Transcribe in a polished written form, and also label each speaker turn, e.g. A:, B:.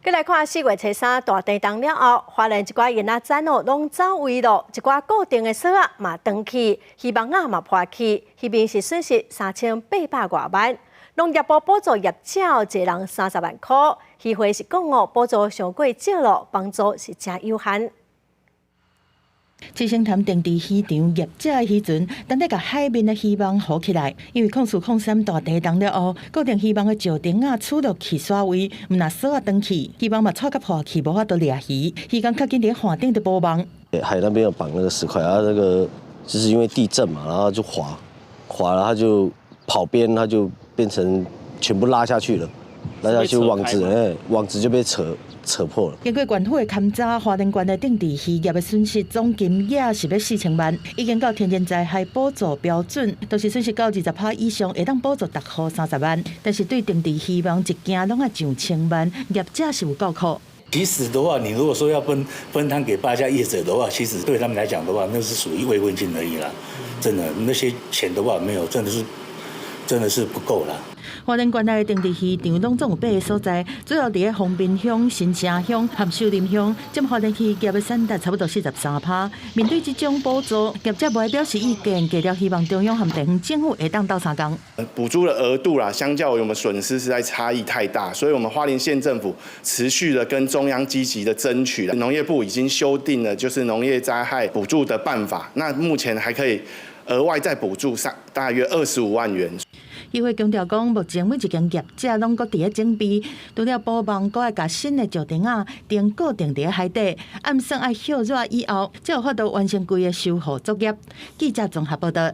A: 閣來看4月初三大地動了後，花蓮一寡蠍仔棧哦攏走位咯，一寡固定的索仔嘛斷去，漁網仔嘛破去，漁民是損失3800外萬。農業部補助業者一人30萬箍，漁會是講哦，補助傷過少咯，幫助是誠有限。
B: 七星潭定置漁場業者的漁船，等待共海面的漁網糊起來，因為04-03大地動了後，固定漁網的石釘仔杵落去徙位，毋但索仔斷去，漁網嘛挫甲破去，無法度掠魚。漁工較緊佇岸頂佇補網。
C: 海那邊有綁那個石塊，啊，那個就是因為地震嘛，然後就滑，滑了，它就跑邊，它就變成全部拉下去了，拉下去網子，哎，網子就被扯破了。
B: 經過縣府的勘查，花蓮縣的定置漁業的損失總金額是欲4000萬，已經到天然災害補助標準，就是損失到20趴以上，會當補助逐戶30萬。但是對定置漁網一件攏愛上千萬，業者是有夠苦。
D: 其實的話，你如果說要分攤給八家業者的話，其實對他們來講的話，那是屬於慰問金而已啦。真的，那些錢的話，沒有，真的是不夠啦。
B: 花蓮縣內定置漁場攏總有八个所在，主要佇咧豐濱鄉、新城鄉和秀林鄉，佔花蓮漁業的產值差不多43趴。面對這種補助，業者無愛表示意見，除了希望中央和地方政府會當鬥相共。
E: 補助的額度啦，相較於我們損失實在差異太大，所以我們花蓮縣政府持續的跟中央積極的爭取，農業部已經修訂了就是農業災害補助的辦法，那目前還可以額外再補助上大約25萬元。
B: 漁會強調講，目前每一間業者攏閣佇咧準備，除了補網，閣愛共新的石釘仔釘固定佇咧海底，按算愛歇熱以後，才有法度完成規个修護作業。記者綜合報道。